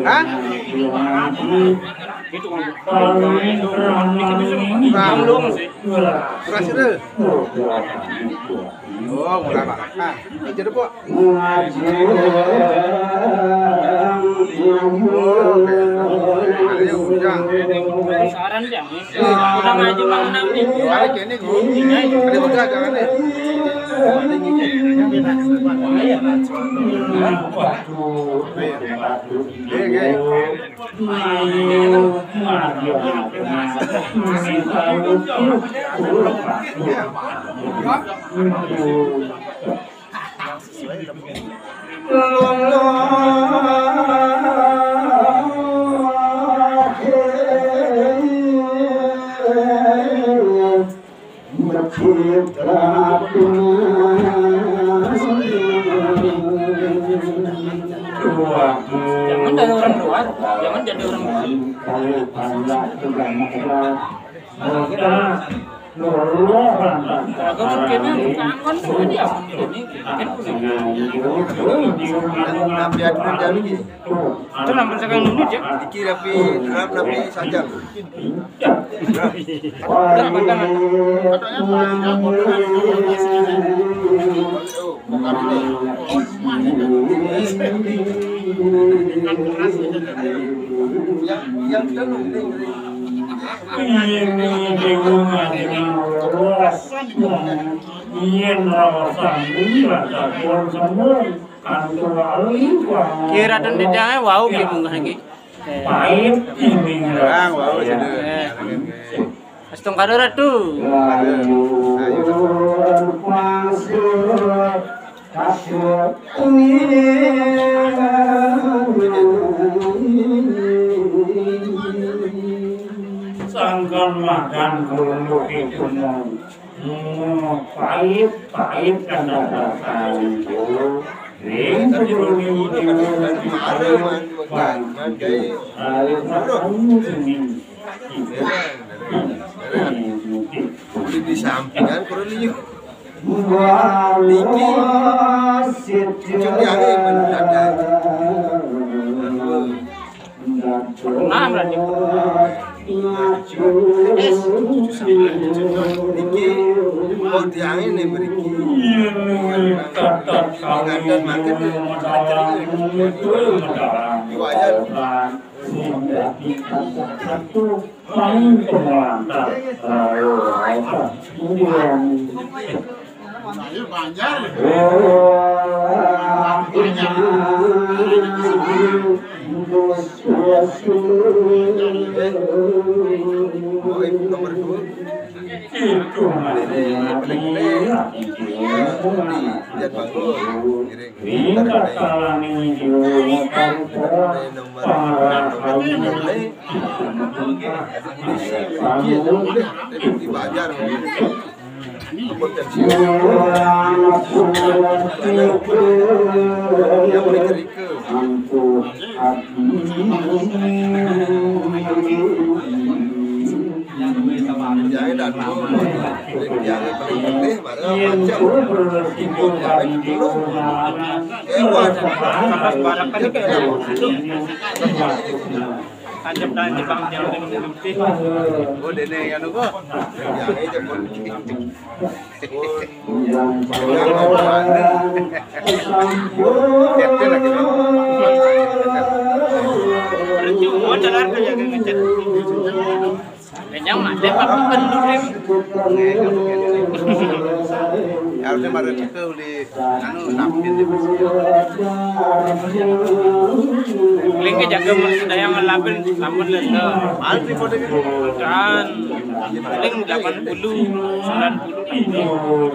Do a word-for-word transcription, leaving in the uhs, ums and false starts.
Hah? Kurang. Kurang sih, Dul. Oh, murah banget. Nah, ini jadi, Bu. Oh, oke. Ayo, Jang. Saran, Jang. Kurang aja, Bang, enam nih. Balik ya, ini, Bu. Ada tiga, jangan deh. Iya, iya. Jangan jadi orang luar, jangan jadi orang luar. Kalau mungkin kangen sama dia, mungkin ini kan punya. Itu nampak sekarang dulu, Cek. Iki rapi, rapi saja. Ini dewa ngajengan rolas. Yen raosan kuwi rasa pun sembung. Kantuali wau. Ki Raden Didang wau ki munggah niki. Pahit ini. Bang, wau sini. Eh. Astungkara Ratu. Ayo. Sangkan makan kuluk itu mau. Hmm, pahit, pahit kan dasar kali. Ring sebelum ini. Ayo, ini. Di sampingan kurang liu. Niki cuci hari mendadak. Nah, berarti. Niki kok tiang ini mriki. Ngaten mangke. Iwayah. Paling pengantar. Ayo, apa? Kemudian. Nomor dua. Itu masih lagi. Lihat bagus. Ngiring. Nomor dua. Dibajar. Yang boleh cerita. Jangan dah dulu. Jangan paling penting, baru macam. Jangan dulu. Hewan. Atas barakan. Tancap dan Jepang tiang dengan putih. Oh, dene anu kok. Ya, aja pun. Percuma jalan aja ngecat. Kenyang mati apa kenduri. Ya, udah pada itu di Anu, lampin di masjid. Paling ke jaga mun sedaya ngelampin, lampun lenda. Paling delapan puluh, sembilan puluh.